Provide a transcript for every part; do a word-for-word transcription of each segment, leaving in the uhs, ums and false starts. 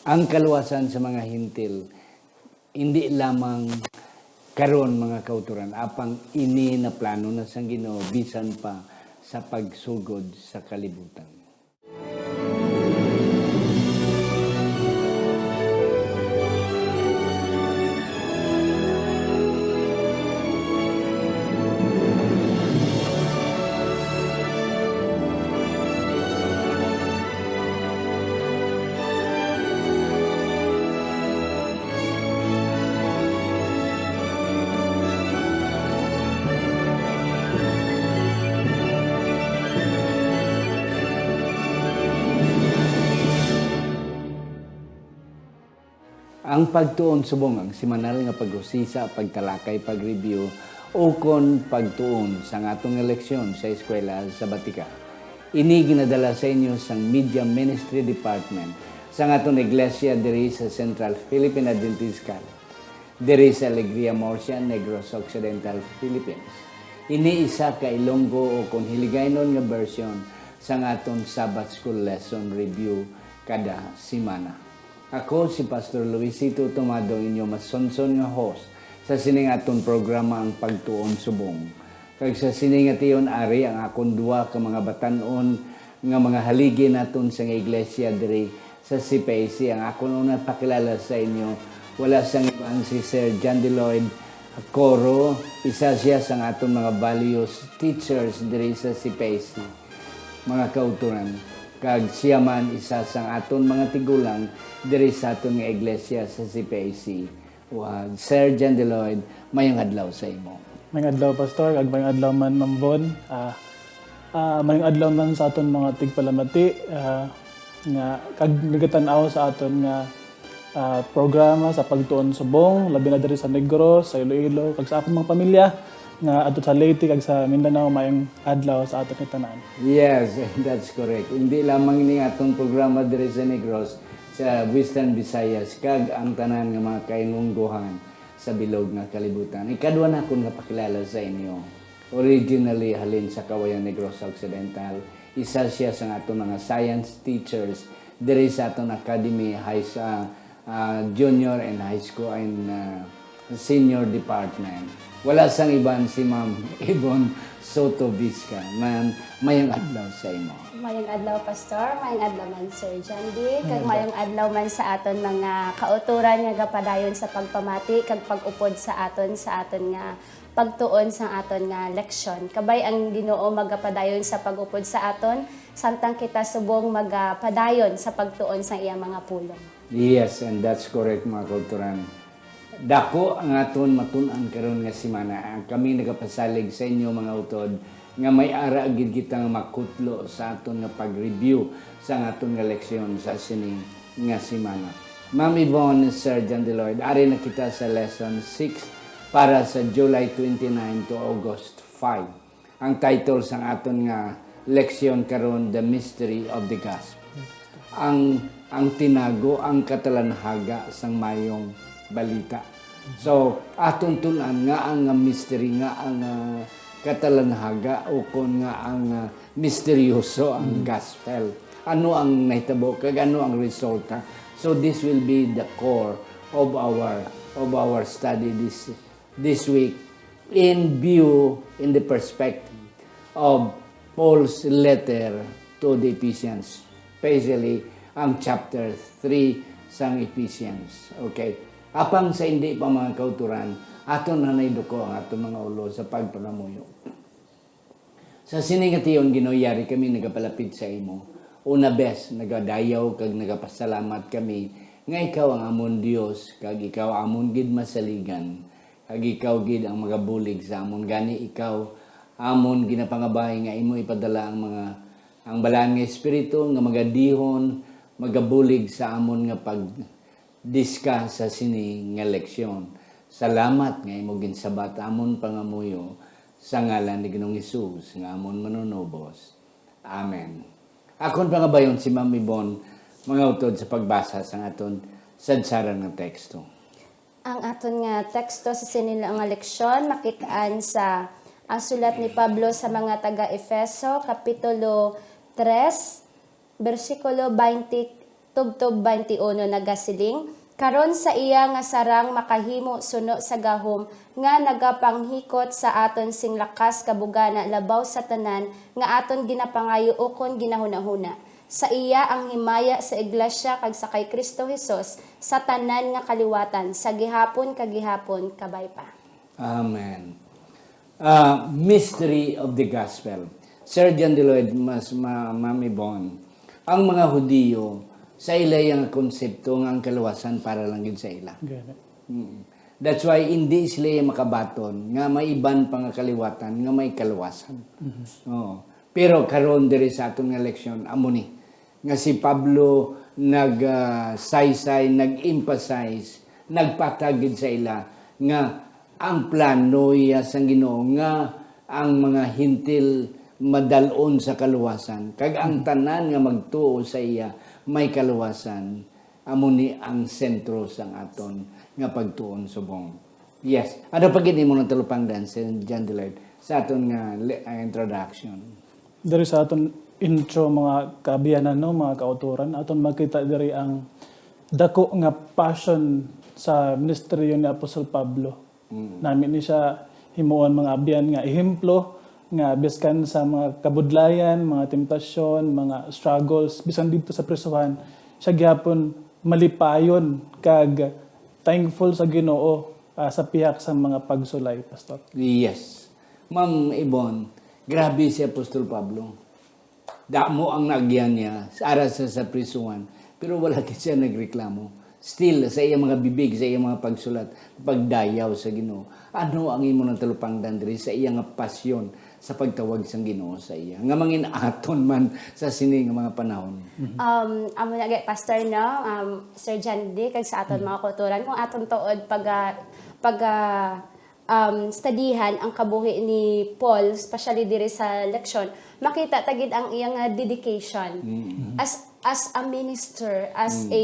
Ang kaluwasan sa mga Hentil, hindi lamang karon, mga kauturan, apang ini naplano na sang Ginoo bisan pa sa pagsugod sa kalibutan. Ang pagtuon subong ang semanal nga pag-usisa, pagtalakay, pag-review, ukon pagtuon sang aton nga leksyon sa eskwela sa Batika. Ini ginadala sa inyo sang Media Ministry Department sang aton iglesia diri sa Central Philippine Adventist College, diri sa Alegria Murcia, Negros Occidental, Philippines. Ini isa ka Ilonggo o kon Hiligaynon nga bersyon sang aton Sabbath School Lesson Review kada semana. Ako si Pastor Luisito Tomado, inyo masunson nga host sa sining aton programa, Ang Pagtuon Subong. Kag sa sini nga tion, ari ang akon duha ka mga batan-on nga mga haligi naton sa iglesia diri sa C P A C. Ang akon una pakilala sa inyo, wala sang iban si Sir John Lloyd Coro, isa siya sang aton mga values teachers diri sa C P A C, mga kauturan, kag siya man isa sang aton mga tigulang diri sa aton nga iglesia sa C P A C. Wa, Sir John Lloyd, mayong adlaw sa imo. Mayong adlaw, Pastor, kag mayong adlaw man, Ma'am Von. Ah, ah, mayong adlaw man sa aton mga tigpalamati, ah, nga kag nagatan-aw sa aton nga, ah, programa sa Pagtuon Subong, labi na diri sa Negros, sa Iloilo, kag sa akong mga pamilya nga adto sa Leyte kag sa Mindanao. Mayong adlaw sa aton tanan. Yes, that's correct. Hindi lamang ni atong programa diri sa Negros, sa Western Visayas, kag ang tanan nga mga kailungguhan sa bilog nga kalibutan. Ikaduha nakon nga pakilala sa inyo. Originally halin sa Cauayan, Negros Occidental, isa siya sa aton mga science teachers diri sa aton academy, high sa, ah, junior and high school and, ah, senior department. Wala sang iban si Ma'am Yvonne Soto Vizca. Ma'am, mayong adlaw sa imo. Mayong adlaw, Pastor. Mayong adlaw man, Sir Jandy. Kag mayong adlaw man sa aton mga kauturan nga gapadayon sa pagpamati kag pag-upod sa aton, sa aton nga pagtuon sang aton nga leksyon. Kabay ang Ginoo magapadayon sa pag-upod sa aton, samtang kita subong magapadayon sa pagtuon sang iya mga pulong. Yes, and that's correct, mga kauturan. Dako ang aton matun-an karon nga semana. Ang kami nagapasalig sa inyo, mga utod, nga may ara gid kita nga makutlo sa aton nga pag-review sa aton nga leksyon sa sini nga semana. Ma'am Yvonne, Sir John Lloyd, ari na kita sa lesson six para sa July twenty-nine to August five. Ang title sang aton nga leksyon karon, The Mystery of the Gospel. Ang, ang tinago, ang katalanhaga sang mayong balita. So, aton tun-an nga ang, ah, mystery, nga ang, ah, katalanhaga, ukon nga ang, ah, misteryoso ang gospel. Ano ang nahitabo kag ano ang resulta? So, this will be the core of our, of our study this, this week, in view, in the perspective of Paul's letter to the Ephesians, especially ang chapter three sang Ephesians. Okay? Apang sa hindi pa, mga kauturan, aton na naiduko ang aton mga ulo sa pagpangamuyo. Sa sini nga tion, Ginoo, yari kami nagapalapit sa imo. Una bes, nagadayaw kag nagapasalamat kami nga ikaw ang amon Dios, kag ikaw amon gid masaligan, kag ikaw gid ang magabulig sa amon. Gani ikaw amon ginapangabay nga imo ipadala ang mga, ang Balaan nga Espiritu nga magadihon, magabulig sa amon nga pagdiska sa sini nga leksyon. Salamat nga imo ginsabat amon pangamuyo sa ngalan ni Ginoong Hesus nga amon Manunubos. Amen. Akon pangabayon si Ma'am Yvonne, mga utod sa pagbasa sang aton sadsaran nga teksto. Ang aton nga teksto sa sini nga leksyon makit-an sa ang sulat ni Pablo sa mga taga-Efeso, Kapitulo tres, bersikulo twenty-two Tubtob twenty-one nagasiling, "Karon sa iya nga sarang makahimo suno sa gahom nga nagapanghikot sa aton sing lakas kag bugana labaw sa tanan nga aton ginapangayo ukon ginahunahuna. Sa iya ang himaya sa iglesia kag sa kay Kristo Jesus sa tanan nga kaliwatan, sa gihapon kag gihapon kabay pa." Amen. Ah, mystery of the gospel. Sir John Deloyd, mas ma-, Ma'am Yvonne, ang mga Hudiyo, sa ila yung konsepto nga ang kaluwasan para lang gid sa ila. Gani. Mm. That's why hindi sila yung makabaton nga may iban pa nga kaliwatan nga may kaluwasan. Mhm. Oo. Pero karon diri sa aton nga leksyon, amo ni nga si Pablo nag, ah, saysay, nag-emphasize, nagpatag gid sa ila nga ang plano iya sang Ginoo nga ang mga Hentil madal-on sa kaluwasan, kag ang tanan nga magtuo sa iya may kaluwasan. Amo ni ang sentro sang aton nga pagtuon subong. Yes. Ano pa gid imo nang talupangdan, Sir John Deloyd, sa aton nga li-, ah, introduction? Diri sa aton intro, mga kaabyanan, no, mga kautoran, aton makita diri ang dako nga passion sa ministeryo ni Apostol Pablo. Mm. Nami ni siya himuon, mga abyan, nga ehemplo nga biskan sa mga kabudlayan, mga temptasyon, mga struggles, bisan didto sa prisuhan, siya gyapon malipayon kag thankful sa Ginoo, ah, sa pihak sa mga pagsulay, Pastor. Yes. Ma'am Yvonne, grabe si Apostol Pablo. Damo ang naagyan niya sa ara sa, sa prisuhan, pero wala gid siya nagreklamo. Still, sa iyang mga bibig, sa iyang mga pagsulat, pagdayaw sa Ginoo. Ano ang imo nang talupangdan diri sa iya nga pasyon sa pagtawag sang Ginoo sa iya, nga mangin-aton man sa sini nga mga panahon? Mhm. Um, amo na gay, Pastor, no? Um, Sir Jandy, kag sa aton Mhm. mga kautoran, kung aton tuod pag, ah, pag, ah, um, studihan ang kabuhi ni Paul, especially diri sa leksyon, makita ta gid ang iyang, ah, dedication Mm. as, as a minister, as Mm. a,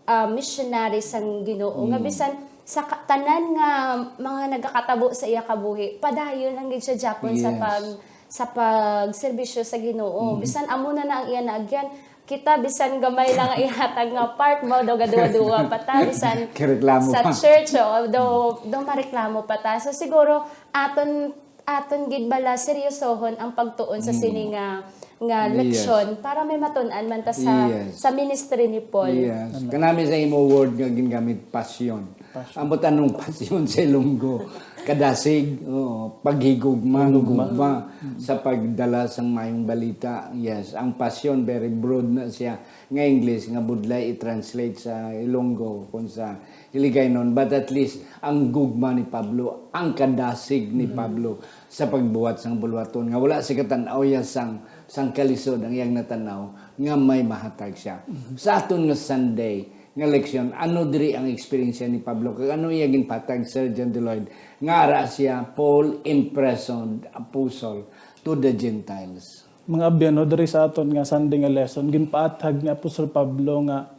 ah, missionary sang Ginoo, nga Mm. bisan sa ka-, tanan nga mga nagakatabo sa iya kabuhi, padayon lang gid siya gyapon sa Yes. pag, sa pagserbisyo sa Ginoo. Mm. Bisan amo na na ang iya naagyan, kita bisan gamay lang ang ihatag nga part mo, daw gaduwa-duwa pa ta, bisan Kireklamo sa pa. church, o, daw, daw mareklamo pa ta. So, siguro, aton, aton gid bala seryosohon ang pagtuon sa Mm. sini nga, nga Yes. leksyon para may matun-an man ta sa, Yes. sa ministry ni Paul. Yes. Amen. Kanami sa imo word nga gingamit, passion. Passion. Ambot anong passion sa Ilonggo? Kadasig, oo, paghigugma, Higugma. gugma Mm. sa pagdala sang maayong balita. Yes, ang passion, very broad na siya. Nga English, nga budlay i-translate sa Ilonggo, kung sa Hiligaynon. But at least, ang gugma ni Pablo, ang kadasig ni Mm. Pablo sa pagbuhat sang bulohaton, nga wala siya katan-aw ya sang, sang kalisod ang iyang natan-aw, nga may mahatag siya. Mm. Sa aton nga Sunday, nga leksyon, ano diri ang eksperyensya ni Pablo, kag ano iya ginpatag, Sir John Deloyd, nga ara siya, Paul, imprisoned apostle to the Gentiles? Mga abyan, no, diri sa aton nga Sunday nga lesson, ginpaathag ni Apostol Pablo nga,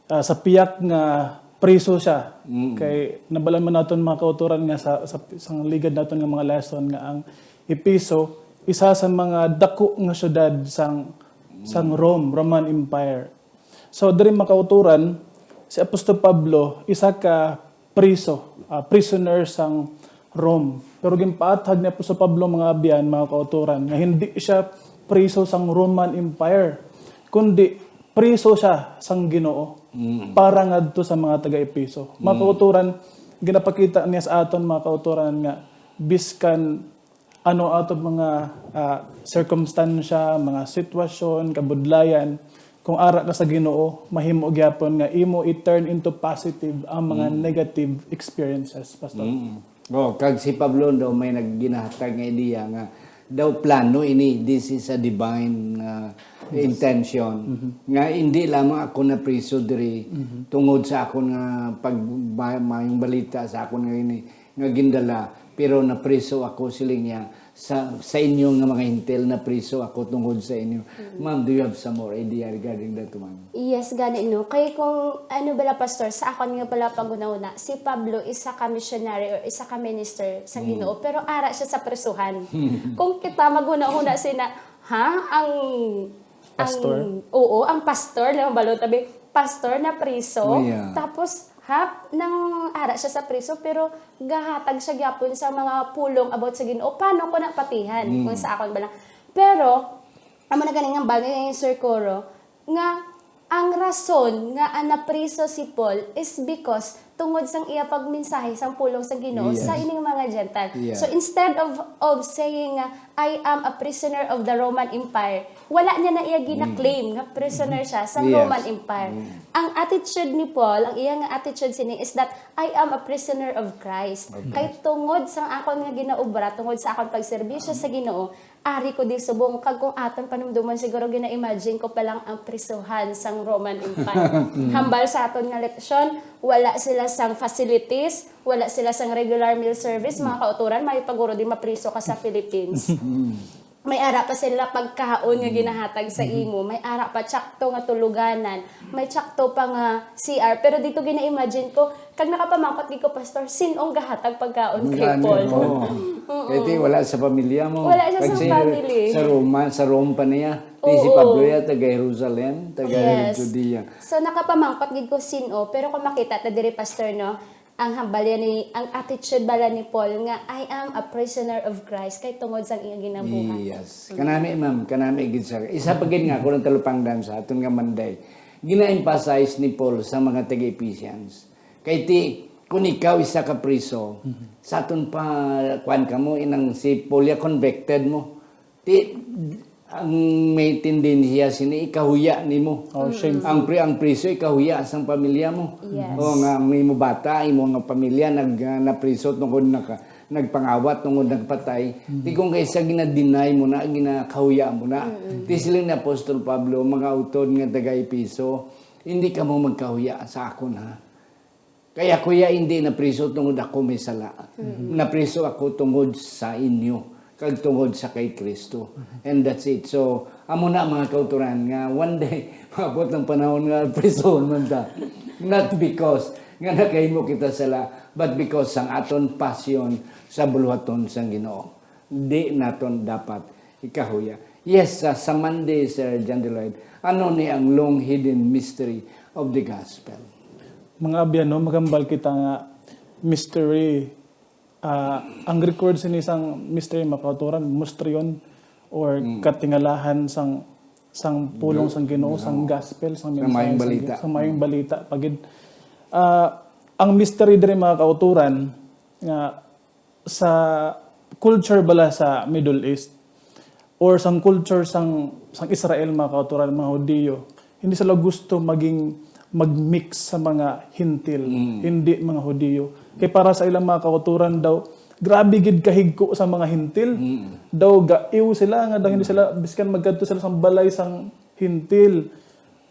ah, sa piyak nga priso siya. Mm. Kay nabal-an man naton, mga kautoran, nga sa, sa, sa ligad naton nga mga lesson, nga ang Efeso, isa sa mga dako nga syudad sang, sang Mm. Rome, Roman Empire. So, diri, mga kautoran, si Apostol Pablo, isa ka priso, ah, prisoner sang Rome. Pero ginpaathag ni Apostol Pablo, mga abyan, mga kautoran, nga hindi siya priso sang Roman Empire, kundi priso siya sang Ginoo Mm. para ngadto sa mga taga-Efeso. Mga Mm. kautoran, ginapakita niya sa aton, mga kautoran, nga biskan ano ato mga, ah, sirkumstansya, mga sitwasyon, kabudlayan, kung ara ka sa Ginoo, mahimo gyapon nga imo i-turn into positive ang mga Mm. negative experiences, Pastor. Mm. Oh, kag si Pablo daw may nag-, ginahatag nga ideya nga daw plano ini, this is a divine, ah, Yes. intention, Mhm. nga hindi lamang ako napriso diri Mhm. tungod sa akon nga pag-, ba-, mayong balita sa akon nga ini, nga gindala, pero napriso ako, siling niya, sa, sa inyo nga mga Hentil, napriso ako tungod sa inyo. Mm. Ma'am, do you have some more idea regarding that one? Yes, gani, no. Kay kung ano bala, Pastor, sa akon nga pala paghunahuna, si Pablo isa ka missionary or isa ka minister sa Mm. Ginoo, pero ara siya sa prisuhan. Kung kita maghunahuna sina, ha? Ang Pastor? Ang, oo, ang pastor, lamang balon tabi, pastor na priso. Oh, yeah. Tapos, hap, nang ara siya sa priso, pero gahatag siya gyapon sa mga pulong about sa Ginoo. Paano ko napatihan kung sa akon ba lang? Pero, amo na ganing hambal ni Sir Coro, nga ang rason nga ang napriso si Paul is because tungod sang iya pagmensahe sang pulong sa Ginoo sa Yes. ining mga Gentile. Yes. So instead of of saying nga, "I am a prisoner of the Roman Empire," wala niya na iya gina-claim nga prisoner siya sa Yes. Roman Empire. Ang attitude ni Paul, ang iya nga attitude sini is that, "I am a prisoner of Christ." Kay tungod sang akon nga ginaobra, tungod sa akon pagserbisyo sa Ginoo, ari ko di subong. Kag kung aton panumdomon, siguro gina-imagine ko pa lang ang prisuhan sang Roman Empire. Hambal sa aton nga leksyon, wala sila sang facilities, wala sila sang regular meal service, mga kautoran, may paguro di mapriso ka sa Philippines. May ara pa sila pagkaon nga ginahatag sa imo, may ara pa tsakto nga tuluganan, may tsakto pa nga C R. Pero dito gina-imagine ko, kag nakapamangkot gid ko, Pastor, sin-ong gahatag pagkaon kay Gani, Paul? Oo. Kay ti wala sa pamilya mo. Wala siya Kag sa si- family. Sa Roma, sa Rome pa niya. Ti si Oo. Pablo ya, taga Jerusalem, taga Yes. Judea. So, nakapamangkot gid ko sin-o, pero kung makita ta diri, Pastor, no, ang hambal yan ni, ang attitude bala ni Paul nga, "I am a prisoner of Christ," kay tungod sang iyang ginabuhat. Yes. Kanami, ma'am. Kanami gid sa isa pa gid nga ako ng talupangdan sa aton nga Monday. Gina-emphasize ni Paul sa mga taga-Ephesians. Kay ti, kung ikaw isa ka priso, sa aton pa, kuan ka mo, inang si Paul ya convicted mo. Ti, ang may tendensya sini ikahuya nimo. Oh, shameful. Ang pri ang priso ikahuya sang pamilya mo. Yes. O nga ang imo bata, imo nga pamilya nag ah, napriso tungod naka, nagpangawat tungod nagpatay. Ti kung kaysa gina-deny mo na, ginakahuya mo na. Ti siling ni Apostol Pablo, mga utod nga taga Episo, hindi kamo magkahuya sa akon ha. Kaya kuya, hindi napriso tungod ako may sala. Napriso ako tungod sa inyo, kag tungod sa kay Kristo. And that's it. So, amo na mga kauturan nga one day, maabot ang panahon nga prison man ta. Not because nga nakahimo kita sala, but because sang aton passion sa buluhaton sang Ginoo. Di naton dapat ikahuya. Yes, sa, sa Monday, Sir John De Lloyd, ano ni ang long hidden mystery of the gospel? Mga abyan, no, magambal kita nga mystery. Ah, ang record sini sang mystery, makauturan, mustriyon, or katingalahan sang sang pulong sang Ginoo, sang gospel, sang Sa mensahe maayong sang balita. Sang maayong balita pagid. Ah, ang mystery diri, mga kauturan, nga sa culture bala sa Middle East or sang culture sang sang Israel, mga kauturan, mga Hudiyo, hindi sila gusto maging mag-mix sa mga Hintil, hindi mga Hudiyo. Kay para sa ilang mga kauturan daw, grabe gid kahigko sa mga Hintil. Daw gaiw sila nga daw hindi sila, biskan magkadto sila sang balay sang Hintil,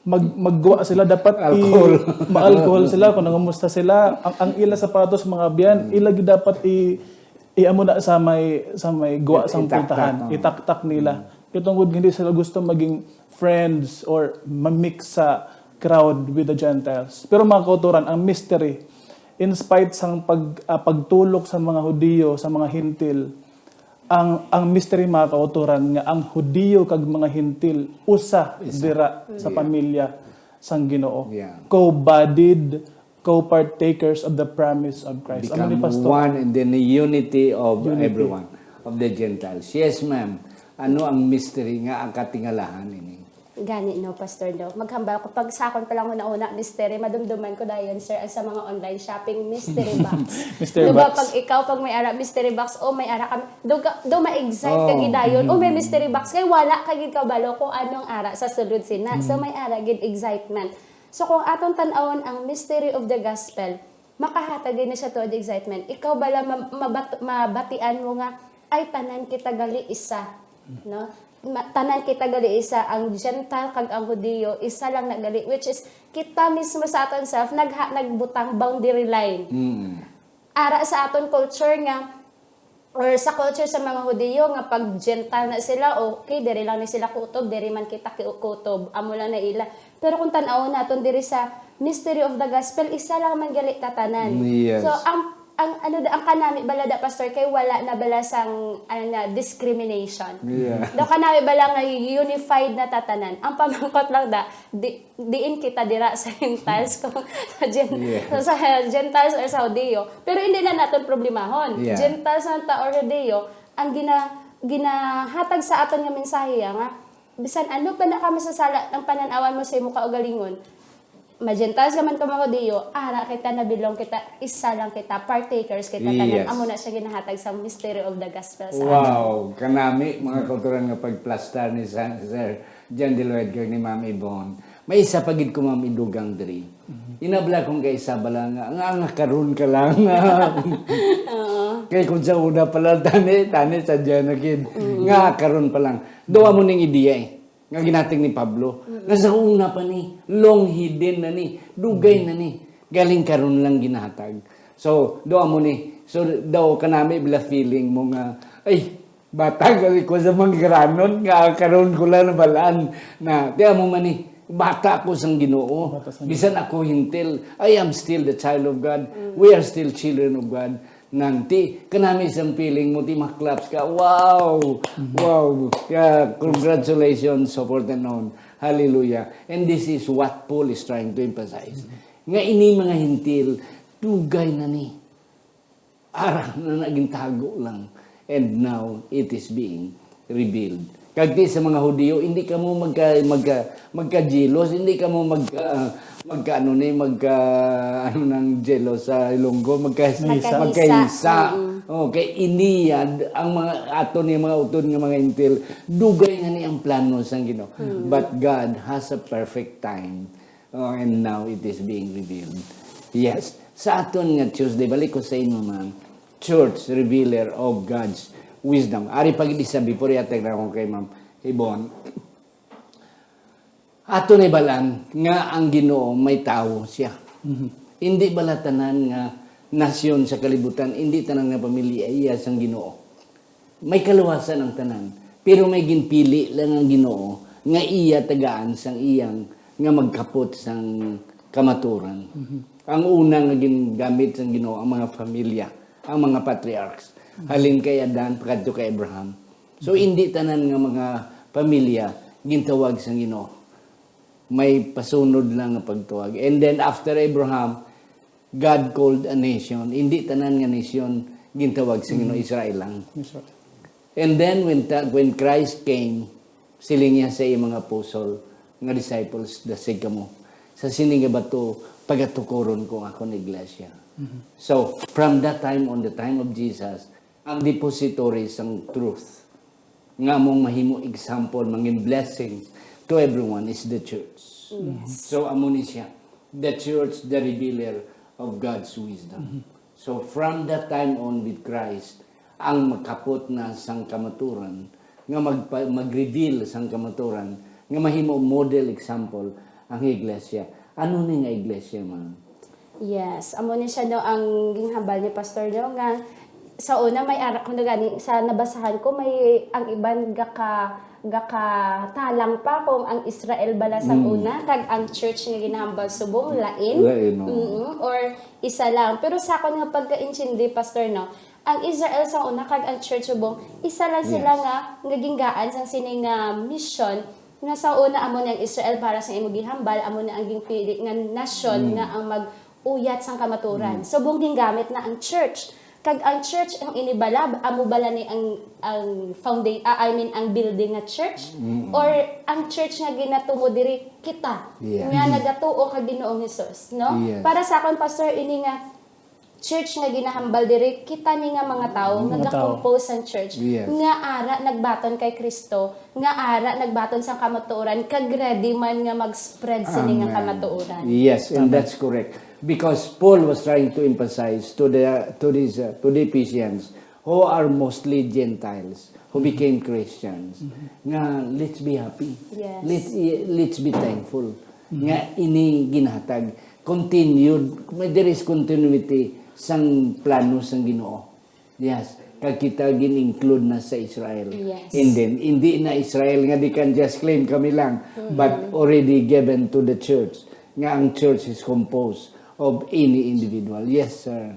mag magwa sila dapat Alcohol. Ma-alcohol sila kung nangumusta sila. Ang, ang ila sapatos, mga abyan, ila gid dapat i iamo na sa may sa may gwa sang Itaktak, pultahan, oh. Itaktak nila. Kay tungod hindi sila gusto maging friends or mamix sa crowd with the Gentiles. Pero, mga kauturan, ang mystery, in spite sang pag ah, pagtulok sa mga Hudiyo, sa mga Hintil, ang ang mystery, mga kauturan, nga ang Hudiyo kag mga Hintil usa dira sa pamilya sang Ginoo. Yeah. Co-bodied, co-partakers of the promise of Christ. Amo ni, Become Pastor? One in the unity of Unity. Everyone, of the Gentiles. Yes, ma'am. Ano ang mystery nga ang katingalahan ini? Gani, no, Pastor, no? Maghambal ko, pag sa akon pa lang una-una, mystery, madumduman ko dayon, sir, ang sa mga online shopping, mystery box. Mystery Diba, box. Pag ikaw, pag may ara, mystery box, o may ara kami, do, ka- do ma-excite ka Oh. gid dayon, o may mystery box, kay wala ka gid kabalo kung anong ara sa sulod sina. So, may ara gid excitement. So, kung aton tan-awon ang mystery of the gospel, makahatag gid na siya to the excitement. Ikaw bala ma- mabat- mabatian mo nga, ay, tanan kita gali isa, no? Ma- tanan kita gali isa, ang Gentile kag ang Hudiyo, isa lang na gali, which is kita mismo sa aton self nagha- nagbutang boundary line. Mm. Ara sa aton culture nga, or sa culture sa mga Hudiyo nga pag Gentile na sila, okay, diri lang ni sila kutob, diri man kita ki- kutob, amo lang na ila. Pero kung tan-awon naton diri sa mystery of the gospel, isa lang man gali ta tanan. Yes. So ang ang ano da, ang kanami bala da, Pastor, kay wala na bala sang, ano na, discrimination. Yeah. Daw kanami bala nga unified na tatanan. Ang pamangkot lang da, di, diin kita dira sa Gentiles kung Gen- Yeah. sa Gentiles or sa Judeo. Pero hindi na naton problemahon. Yeah. Gentiles man ta or Judeo, ang gina, ginahatag sa aton nga mensahe ya nga bisan ano pa na ka masasala ang panan-awan mo sa imo kaugalingon, ma-Gentiles ka man ka ma-Judeo, ara kita, nabilong kita, isa lang kita, partakers kita tanan. Yes. Amo na siya ginahatag sa mystery of the gospel sa aton. Wow, kanami mga kauturan nga pagplastar ni San, Sir John De Lloyd kag ni Ma'am Yvonne. May isa pa gid ko, Ma'am, idugang diri. Inabla kong kay isa bala nga, nga, nga karon ka lang. Kay kung sa una pa lang, tani, tani, sa dyan na gid. Nga karon pa lang. Daw amo ning ideya eh. Nga ginating ni Pablo. Nga sa una pa ni, long hidden na ni, dugay na ni. Galing karon lang ginahatag. So, daw amo ni. So, daw kanami bila feeling mo nga, ay, bata gali ko sa mga granon nga karon ko lang nabalaan na, tiyan mo man ni, bata ako sang Ginoo. Bata sang Bisan ako hintil, I am still the child of God. We are still children of God. Nanti, kanami sang feeling mo, ti maklaps ka. Wow! Wow! Kaya, congratulations, so forth and on. Hallelujah. And this is what Paul is trying to emphasize. Nga ini mga hintil, dugay na ni. Ara na nagintago lang. And now, it is being revealed. Kag ti sa mga Hudiyo, hindi kamo magka, magka, magka-jealous, hindi kamo magka, ah, magka ano ni, magka, ano nang jealous sa Ilonggo, magka, Magkahinsa. magkahinsa. Mm. Oh, kay ini yan, ang mga ato ni mga utod nga mga hintil, dugay nga ni ang plano sang Ginoo. But God has a perfect time. Oh, and now it is being revealed. Yes. Sa aton nga Tuesday, balik ko sa inyo, ma'am. Church, revealer of God's wisdom. Ari pa gid isa, before yatag na ako kay Ma'am Yvonne. Ato na ibalan nga ang Ginoo may tawo siya. Hindi bala tanan nga nasyon sa kalibutan, hindi tanan nga pamilya iya sang Ginoo. May kaluwasan ang tanan, pero may ginpili lang ang Ginoo nga iya tagaan sang iyang nga magkapot sang kamaturan. Ang una nga gingamit sang Ginoo ang mga pamilya, ang mga patriarchs. Halin kay Adan pakadto kay Abraham. So, hindi tanan nga mga pamilya gintawag sang Ginoo. May pasunod lang nga pagtuwag. And then after Abraham, God called a nation. Hindi tanan nga nation gintawag sa Ginoo, Israel lang. Yes, sir. And then when ta- when Christ came, siling niya sa iyang mga apostle nga disciples, "Dasig kamo sa sini nga bato, pagatukuron ko ang akon iglesia." So, from that time on, the time of Jesus, ang depository sang truth nga among mahimo example, mangin blessings to everyone is the church. Yes. So, amo ni siya, the church, the revealer of God's wisdom. So, from that time on with Christ, ang magkapot na sang kamaturan, nga magpa- mag-reveal sang kamaturan, nga mahimo model example ang iglesia. Ano ni nga iglesia, ma'am? Yes, amo ni siya, no, ang ginhambal ni Pastor, no, nga sa una may ara ko na gani sa nabasahan ko, may ang iban gaka gakatalang pa kung ang Israel bala sa una kag ang church nga ginahambal subong lain. Lain, no. Mm, or isa lang. Pero sa akon nga pagkaintindi, Pastor, no, ang Israel sa una kag ang church subong isa lang sila Yes. nga nga ginggaan sang sini nga mission nga sa una amo ni ang Israel para sa imo gihambal, amo na ang ginpili nga nasyon nga ang mag-uyat sang kamaturan. Subong gingamit na ang church. Kag ang church ang inibalab, amo bala ni ang ang foundation, I mean ang building nga church, or ang church nga ginatumod diri kita Yes. nga nagatuo kag Ginoong Hesus, no? Yes. Para sa akon, Pastor, ini nga church nga ginahambal diri, kita ni nga mga tawo nga Mga tawo. ga-compose ang church Yes. nga ara nagbaton kay Kristo, nga ara nagbaton sa kamatuoran, kag ready man nga mag-spread sini nga Amen. Kamatuoran. Yes, and Amen. That's correct. Because Paul was trying to emphasize to the to these uh, to the Ephesians who are mostly Gentiles who became Christians nga let's be happy. Yes. Let's let's be thankful nga ini ginhatag continued, may there is continuity sang plano sang Ginoo. Yes, kag kita gin-include na sa Israel. Yes. And then, hindi na Israel nga they can just claim kami lang, but already given to the church. Nga ang church is composed of any individual. Yes, sir.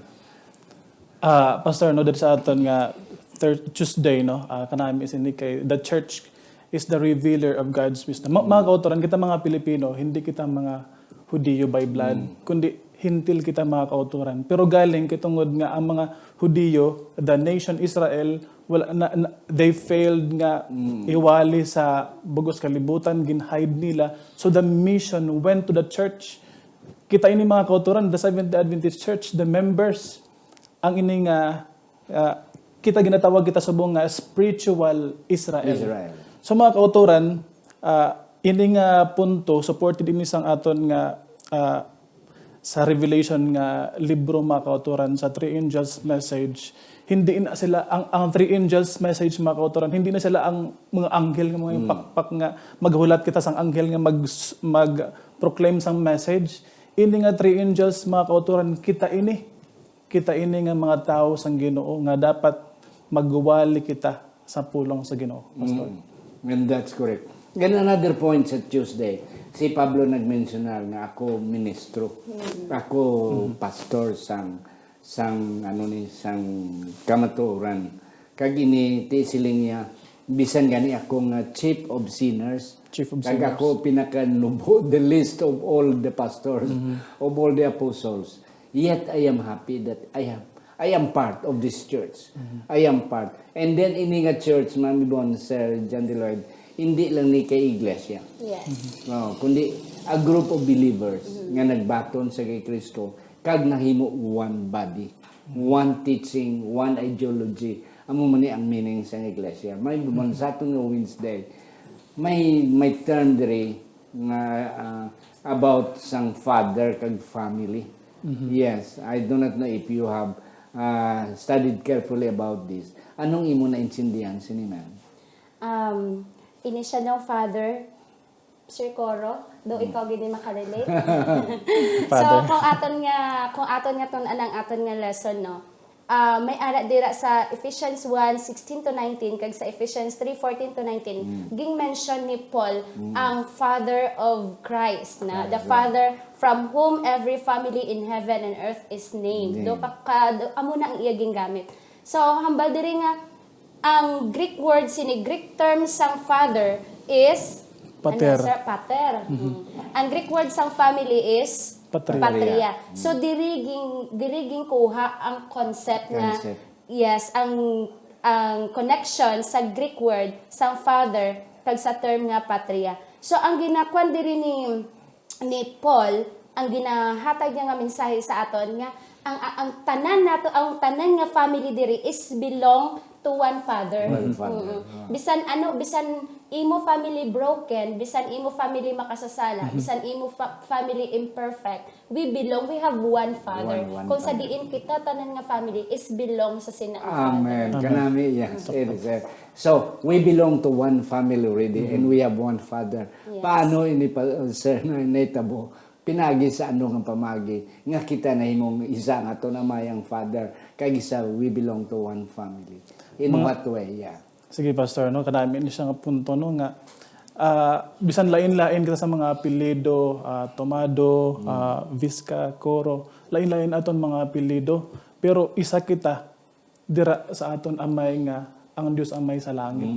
Ah, Pastor, no, diri sa aton nga third Tuesday, no, ah, kanami sini kay the church is the revealer of God's wisdom. Ma- mga kautoran, kita mga Pilipino, hindi kita mga Hudiyo by blood, kundi Hentil kita mga kautoran. Pero galing kay tungod nga ang mga Hudiyo, the nation Israel, wala na, na- they failed nga iwali sa bugos kalibutan, gin-hide nila. So the mission went to the church. Kita ini mga kautoran, the Seventh-day Adventist Church, the members, ang ini nga, ah, kita ginatawag kita subong nga spiritual Israel. Israel. So mga kautoran, ah, ini nga punto supported ini sang aton nga, ah, sa Revelation nga libro, mga kautoran, sa three angels message. Hindi na sila ang, ang three angels message, mga kautoran, hindi na sila ang mga anghel nga mga pakpak nga maghulat kita sang anghel nga mag mag-proclaim sang message. Ini nga three angels, mga kautoran, kita ini. Kita ini nga mga tawo sang Ginoo nga dapat magwali kita sa pulong sa Ginoo, Pastor. And that's correct. And another point sa Tuesday, si Pablo nagmensionar nga ako ministro, ako pastor sang sang ano ni sang kamatuoran. Kag ini ti siling niya, bisan gani ako nga chief of sinners, Chief of kag sinners. Ako pinakanubo, the least of all the pastors, of all the apostles. Yet I am happy that I have I am part of this church. I am part. And then ini nga church, Ma'am Yvonne, Sir John Deloyd, hindi lang ni kay iglesia. Yes. No, kundi a group of believers nga nagbaton sa kay Kristo kag nahimo one body, one teaching, one ideology. Amo man ni ang meaning sa iglesia. May buman sa aton nga Wednesday, may may term diri nga ah, about sang father kag family. Yes, I do not know if you have ah, studied carefully about this. Anong imo naintindihan sini, ma'am? Um, ini siya no, Father, Sir Coro, do ikaw gini makarelate? So, Father. Kung aton nga, kung aton nga tun-an ang aton nga lesson, no? Ah, may ara dira sa Ephesians one sixteen to nineteen kag sa Ephesians three fourteen to nineteen, ging-mention ni Paul ang Father of Christ, na the Father from whom every family in heaven and earth is named. Named. Do pa ka, do, amo na ang iya gingamit. So, hambal diri nga ang Greek word sini, Greek term sang father is Pater. Ano, sir? Pater. Mm. Ang Greek word sang family is Patria. Patria. So diri ging diri ginkuha ang concept nga Concept. Yes, ang ang connection sa Greek word sang father kag sa term nga patria. So ang ginakuan diri ni ni Paul, ang ginahatag niya nga mensahe sa aton nga ang ang tanan nato, ang tanan nga family diri is belong to one father. One father. Mm-mm. Bisan ano, bisan imo family broken, bisan imo family makasasala, bisan imo fa- family imperfect, we belong, we have one father. One- one Kung sa father. Diin kita tanan nga family is belong sa sina nga Amen. father. Kanami, yes. It is, eh. So, we belong to one family already and we have one father. Yes. Paano ini pa, sir, na nahitabo? Pinagi sa ano nga pamagi nga kita nahimong isa nga to na mayang father kag isa we belong to one family. In Mga- what way? Yeah. Sige, Pastor, no, kanami ni siya nga punto, no, nga ah, bisan lain-lain kita sa mga apelyido, ah, Tomado, ah, Visca, Coro, lain-lain aton mga apelyido, pero isa kita dira sa aton Amay nga ang Dios Amay sa langit.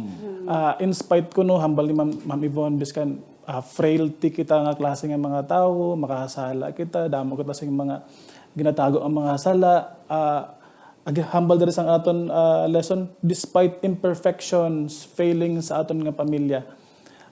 Ah, in spite ko, no, hambal ni Ma'am, Ma'am Yvonne, biskan ah, frailty kita nga klase nga mga tawo, makasala kita, damo kita sing mga ginatago ang mga sala. Ah, agi hambal diri sang aton ah, lesson, despite imperfections, failings sa aton nga pamilya,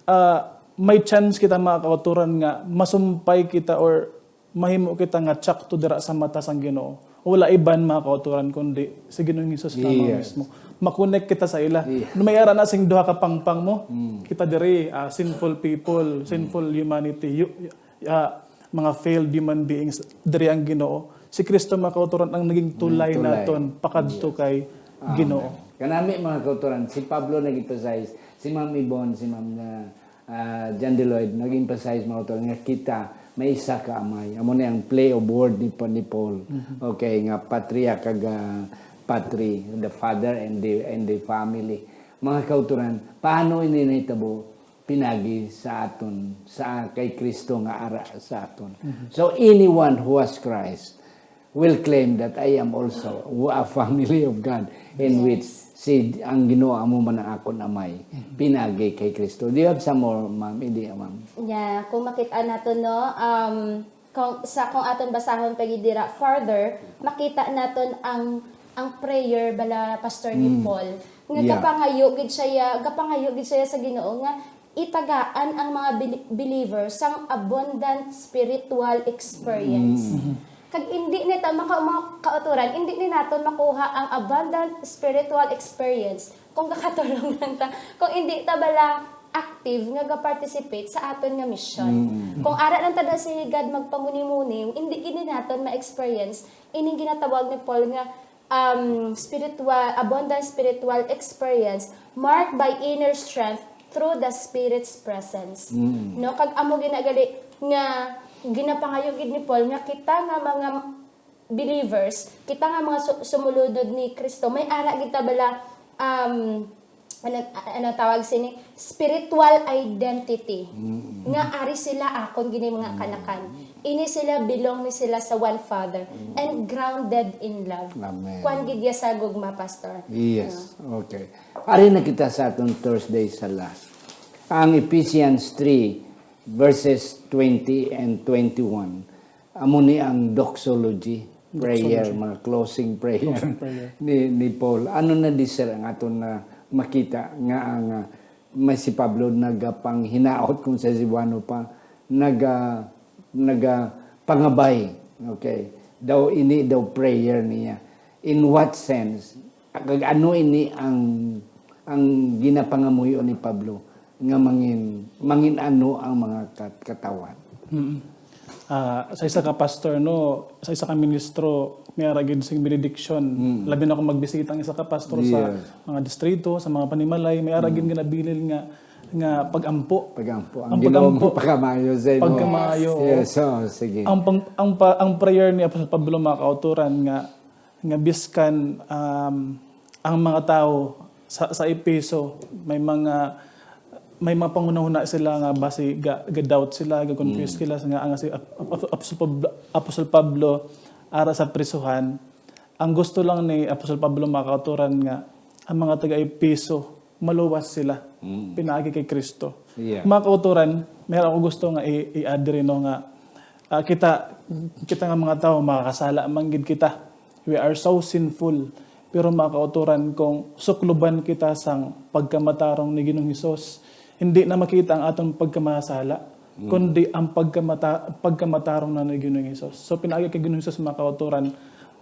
ah, may chance kita, mga kautoran, nga masumpay kita or mahimo kita nga tsakto dira sa mata sang Ginoo. Wala iban, mga kautoran, kundi si Ginoong Jesus lamang Yes. mismo. Makonek kita sa ila. Yes. No may ara na sing duha ka pangpang mo, kita diri, ah, sinful people, sinful humanity, yu- ah, mga failed human beings, diri ang Ginoo. Si Kristo, mga kautoran, ang naging tulay Tulay. naton pakadto kay Ah, Ginoo. Kanami, mga kautoran, si Pablo nag-emphasize, si Ma'am Yvonne, si Ma'am na ah, John Deloyd, nag-emphasize, mga kautoran, nga kita may isa ka amay. Amo na ang play of word ni, ni Paul. Okay, nga patria kag ah, patri, the father and the and the family. Mga kautoran, paano ini nahitabo? Pinagi sa aton, sa kay Kristo nga ara sa aton. So anyone who has Christ will claim that I am also a family of God, in Yes. which si, ang Ginoo amo man ang akon amay, Mhm. pinagi kay Kristo. Do you have some more, ma'am? Hindi, ma'am. Yeah, kung makita nato, no, um, kung, sa, kung aton basahon pa gid dira further, makita naton ang, ang prayer bala, Pastor, ni Mm. Paul, nga Yeah. gapangayo gid siya, gapangayo gid siya sa Ginoo nga itagaan ang mga beli-, believer sang abundant spiritual experience. Mm. Kag indi ni ta maka-, mga kautoran, indi ni naton makuha ang abundant spiritual experience kung gakatulong lang ta, kung indi ta bala active nga ga-participate sa aton nga mission. Mm. Kung ara lang ta da si God magpanguni-muni, indi gid ni naton ma-experience ining ginatawag ni Paul nga um, spiritual, abundant spiritual experience marked by inner strength through the Spirit's presence. Mm. No, kag amo ginagali nga ginapangayo gid ni Paul nga kita nga mga believers, kita nga mga su-, sumulunod ni Kristo, may ara gid ta bala, um, ano, ano tawag sini? Spiritual identity. Mm. Nga ari sila akon gini mga Mm. kanakan. Ini sila, belong ni sila sa one Father Mm. and grounded in love. Amen. Kuwan gid ya sa gugma, Pastor. Yes. No? Okay. Ari na kita sa atong Thursday sa last. Ang Ephesians three, verses twenty and twenty-one, amo ni ang doxology prayer, Doxology. mga closing prayer Closing prayer. ni, ni Paul. Ano na di, sir, ang aton na makita nga ang, ah, may si Pablo nagapanghinaot kung sa Cebuano pa, naga-, nagapangabay. Okay. Daw ini daw prayer niya. In what sense? Kag ano ini ang, ang ginapangamuyo ni Pablo nga mangin-, mangin-ano ang mga kat-, katawhan? Mm. Ah, sa isa ka pastor, no, sa isa ka ministro, may ara gid sing benediction. Mm. Labi na kung magbisita ang isa ka pastor sa Yes. mga distrito, sa mga panimalay, may ara gid Mm. ginabilin nga, nga pag-ampo. Pag-ampo. Ang Ang Ginoo pag-ampo. Magpakamayo sa imo. Pagkamayo. Yes, so, sige. Ang pang-, ang pa-, ang prayer ni Apostol Pablo, mga kautoran, nga nga biskan, um, ang mga tawo sa, sa Efeso may mga, may mga panghunahuna sila nga basi ga, ga-doubt sila, ga-confuse Mm. sila nga ang si Ap-, Ap-, Apostol Pablo, Apostol Pablo ara sa prisuhan. Ang gusto lang ni Apostol Pablo, mga kautoran, nga ang mga taga-Efeso maluwas sila Mm. pinaagi kay Kristo. Yeah. Mga kautoran, may ako gusto nga i-, i-add rin, no, nga, ah, kita, kita nga mga tawo, makakasala man gid kita. We are so sinful. Pero, mga kautoran, kung sukluban kita sang pagkamatarong ni Ginoong Hesus, hindi na makita ang aton pagkamasala, Mm. kundi ang pagkamata-, pagkamatarong na ni Ginoong Hesus. So, pinaagi kay Ginoong Hesus, mga kautoran,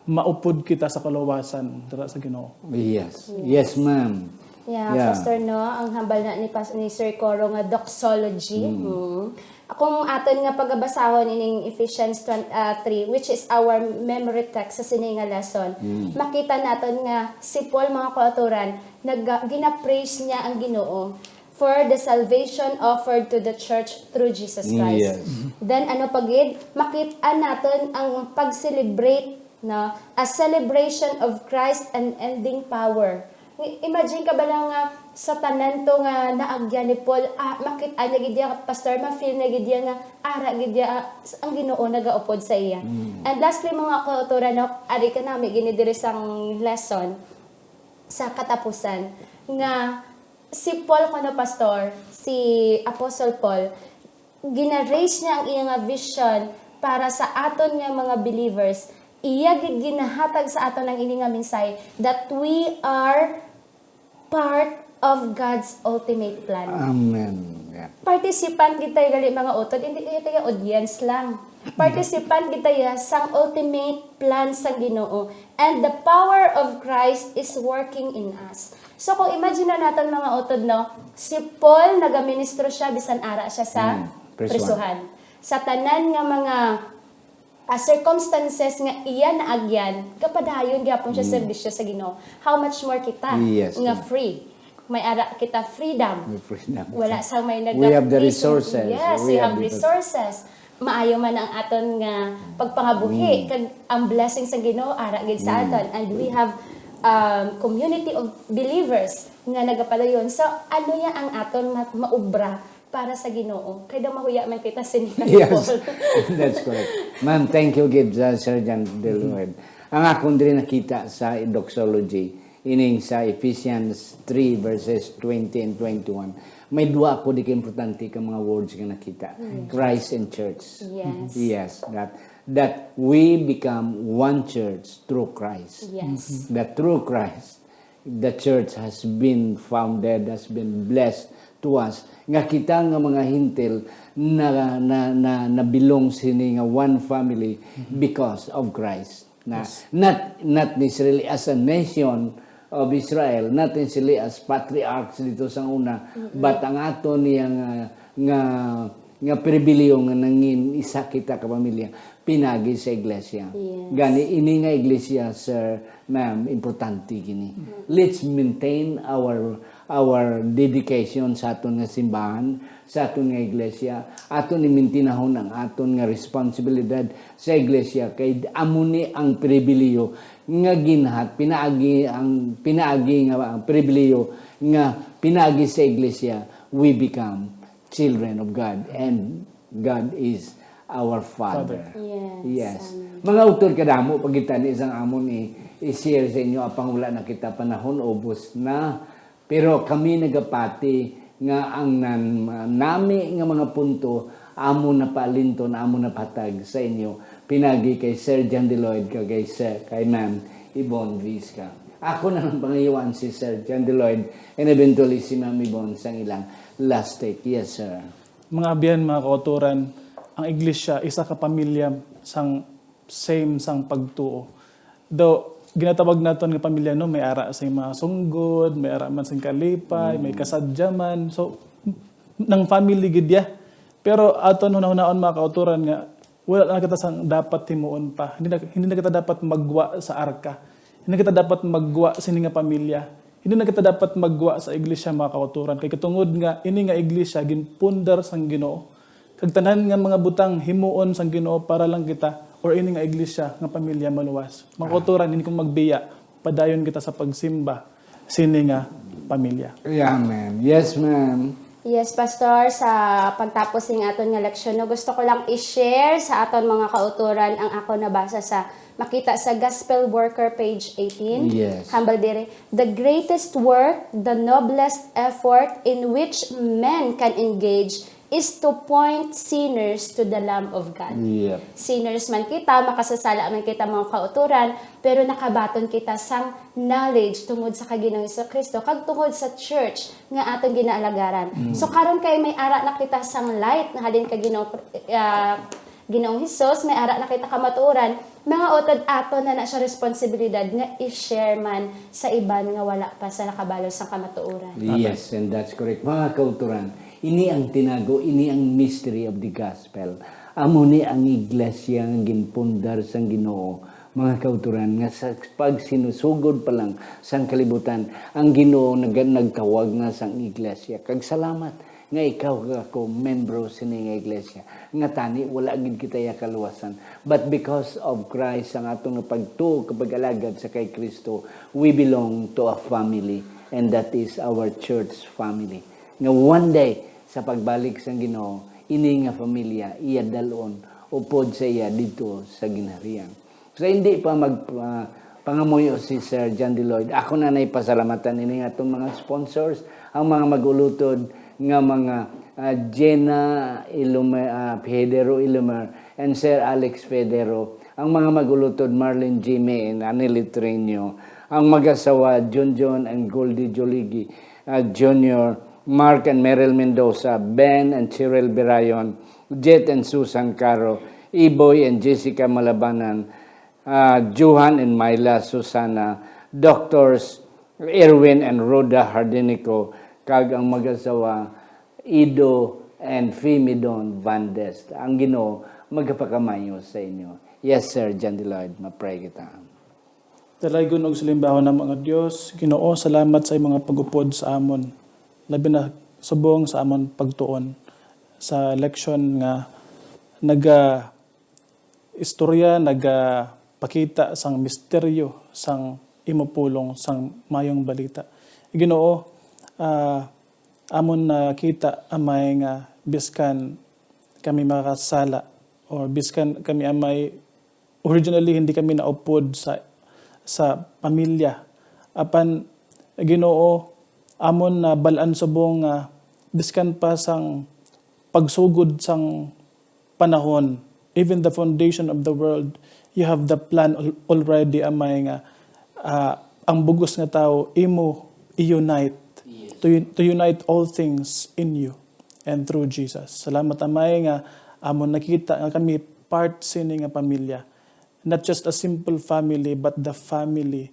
maupod kita sa kaluwasan dira sa Ginoo. Yes. Yes. Yes, ma'am. Yeah, Yeah. Pastor, no, ang hambal na ni Pas-, ni Sir Coro nga doxology. Mm. Mm. Kung aton nga pagabasahon ining Ephesians twen-, ah, three, which is our memory text sa sini nga lesson, Mm. makita naton nga si Paul, mga kautoran, nag-, gina-praise niya ang Ginoo for the salvation offered to the church through Jesus Christ. Yes. Then, ano pa gid? Makit-an naton ang pag-celebrate, no? A celebration of Christ unending power. I-, imagine ka ba lang nga sa tanan to nga naagyan ni Paul, ah, makit-an niya gid ya, Pastor, ma-feel niya gid ya nga ara gid ya, ah, s-, ang Ginoo nagaupod sa iya. Mm. And lastly, mga kautoran, no, ari ka nami gini diri sang lesson, sa katapusan, nga si Paul kuno, Pastor, si Apostle Paul, gina-raise niya ang iya nga vision para sa aton nga mga believers. Iya gid ginahatag sa aton ang ini nga mensahe that we are part of God's ultimate plan. Amen. Yeah. Participant gid tayo gali, mga utod, hindi tayo tayo audience lang. Participant gid tayo sang ultimate plan sang Ginoo. And the power of Christ is working in us. So, kung imagine na naton, mga utod, no, si Paul, nagaministro siya bisan ara siya sa Mm, prisuhan. prisuhan. Sa tanan nga mga, ah, circumstances nga iya naagyan, gapadayon gyapon siya Mm. serbisyo sa Ginoo. How much more kita Yes, nga ma'am. free? May ara kita freedom. May freedom. Wala sa may We have the nagaprisong. resources. Yes, We we have have the resources. Maayo man ang aton nga pagpangabuhi, Mm. kag ang blessing sa Ginoo ara gid sa Mm. aton. And we have, um, community of believers nga nagapadayon. So, ano ya ang aton ma-, maubra para sa Ginoo. Kay daw mahuya man kita sini kay Yes, Paul. That's correct. Ma'am, thank you gid sa Sir John De Lloyd. Ang akon diri nakita sa doxology, ining sa Ephesians three verses twenty and twenty-one, may dua ko di ka importante ka mga words nga nakita. Christ and church. Yes. Yes, that that we become one church through Christ. Yes. That through Christ, the church has been founded, has been blessed to us. Nga kita nga mga hintil na na na, na belong sini nga one family because of Christ. Na not not necessarily as a nation of Israel, not necessarily as patriarchs dito sa una, but ang aton niya nga nga nga pribiliyo nga nangin isa kita ka pamilya pinagi sa iglesia. Yes. Gani ini nga iglesia, sir, ma'am, importante gini. Let's maintain our our dedication sa aton nga simbahan, sa aton nga iglesia, aton imintinahon ang aton nga responsibilidad sa iglesia kay amo ni ang pribiliyo nga ginhat pinaagi ang pinaagi nga ang pribiliyo nga pinaagi sa iglesia we become children of God and God is our Father. Yes. Yes. Amen. Mga utod, kadamo pa gid tani sang amon i- i-share sa inyo apang wala na kita panahon, ubos na. Pero kami nagapati nga ang nan, nami nga mga punto amo na palinton, amo na patag sa inyo pinagi kay Sir John De Lloyd kag kay Sir kay Ma'am Yvonne Visca. Ako na lang pangayuan si Sir John De Lloyd and eventually si Ma'am Yvonne sang ilang last take. Yes, sir. Mga abyan, mga kauturan, ang iglesia isa ka pamilya sang same sang pagtuo. Though ginatawag naton nga pamilya, no, may ara sa mga sunggod, may ara man sing kalipay, may kasadya man. So nang family gid ya. Pero aton hunahunaon, mga kauturan, nga wala na kita sang dapat himuon pa. Hindi na, hindi na kita dapat maggwa sa arka. Hindi na kita dapat maggwa sini nga pamilya. Hindi na kita dapat maggwa sa iglesia, mga kauturan. Kay katungod nga ini nga iglesia ginpundar sang Ginoo. Kag tanan nga mga butang himuon sang Ginoo para lang kita or ini nga iglesia nga pamilya maluwas. Mga kauturan, hindi ko magbiya, padayon kita sa pagsimba sini nga pamilya. Amen. Yes, ma'am. Yes, Pastor, sa pagtapos ning aton nga leksyon, no, gusto ko lang i-share sa aton mga kauturan ang ako nabasa sa makita sa Gospel Worker page eighteen. Yes. Hambal diri, the greatest work, the noblest effort in which men can engage is to point sinners to the Lamb of God. Yep. Sinners man kita, makasasala man kita, mga kauturan, pero nakabaton kita sang knowledge tungod sa kay Ginoong Jesu-Cristo kag tungod sa church nga aton ginaalagarang. So karon kay may ara na kita sang light nga halin kay Ginoong ah, Ginoong Hesus, may ara na kita kamatuoran, mga utod, aton na na siya responsibilidad nga i-share man sa iban nga wala pa sa nakabalo sang kamatuoran. Yes, and that's correct. Mga kauturan, ini ang tinago, ini ang mystery of the gospel. Amo ni ang iglesia nga ginpundar sang Ginoo, mga kauturan, nga sa pagsinusugod pa lang sang kalibutan, ang Ginoo nag- nagtawag na sang iglesia. Kag salamat nga ikaw kag ako membro sini nga iglesia, nga tani wala gid kita ya kaluwasan. But because of Christ, ang aton nga pagtuo kag pag-alagad sa kay Kristo, we belong to a family, and that is our church family. Nga one day, sa pagbalik sang Ginoo, ini nga pamilya iya dal-on upod sa iya didto sa ginharian. So, hindi pa mag ah, pangamuyo si Sir John De Lloyd, ako na nay pasalamatan ini nga atong mga sponsors, ang mga mag-ulutod nga mga ah, Jenna Ilumer, ah, Federo Ilumer and Sir Alex Federo, ang mga mag-ulutod Marlene Jimmy and Annie Litreño, ang mag-asawa Junjun and Goldie Joligi ah, Junior, Mark and Meryl Mendoza, Ben and Cheryl Birayon, Jet and Susan Caro, Iboy and Jessica Malabanan, ah, Johan and Myla Susana, Doctors Erwin and Rhoda Hardinico, kag ang mag-asawa Ido and Fimidon Van Dest. Ang Ginoo magapakamayo sa inyo. Yes, Sir John De Lloyd, ma-pray kita. Dalaygon ug salimbahon namo nga Dios, Ginoo, salamat sa imong mga pag-upod sa amon, labi na subong sa amon pagtuon sa leksyon nga naga istorya, nagapakita sang misteryo sang imo pulong sang mayong balita. Ginoo, ah, amon nakita, Amay, nga biskan kami makasala, or biskan kami, Amay, originally hindi kami naupod sa, sa pamilya. Apan, Ginoo, amon na bal-an subong nga biskan pa sang pagsugod sang panahon, even the foundation of the world, you have the plan al-, already, Amay, nga, ah, ang bug-os nga tawo imo i-unite, to un-, to unite all things in you and through Jesus. Salamat, Amay, nga amon nakita nga kami part sini nga pamilya. Not just a simple family, but the family,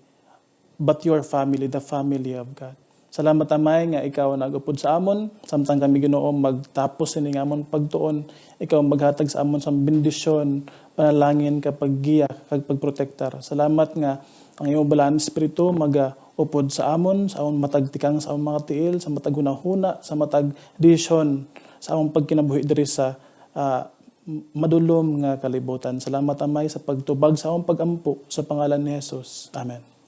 but your family, the family of God. Salamat, Amay, nga ikaw nag-upod sa amon, samtang kami, Ginoo, magtapos sini nga amon pagtuon, ikaw maghatag sa amon sang bendisyon, panalangin, kag paggiya, kag pagprotektar. Salamat nga ang imo Balaan Espiritu magaupod sa amon, sa amon matag tikang, sa amon mga tiil, sa matag hunahuna, sa matag desisyon, sa amon pagkinabuhi diri sa, ah, madulom nga kalibutan. Salamat, Amay, sa pagtubag sa amon pag-ampo, sa pangalan ni Jesus. Amen.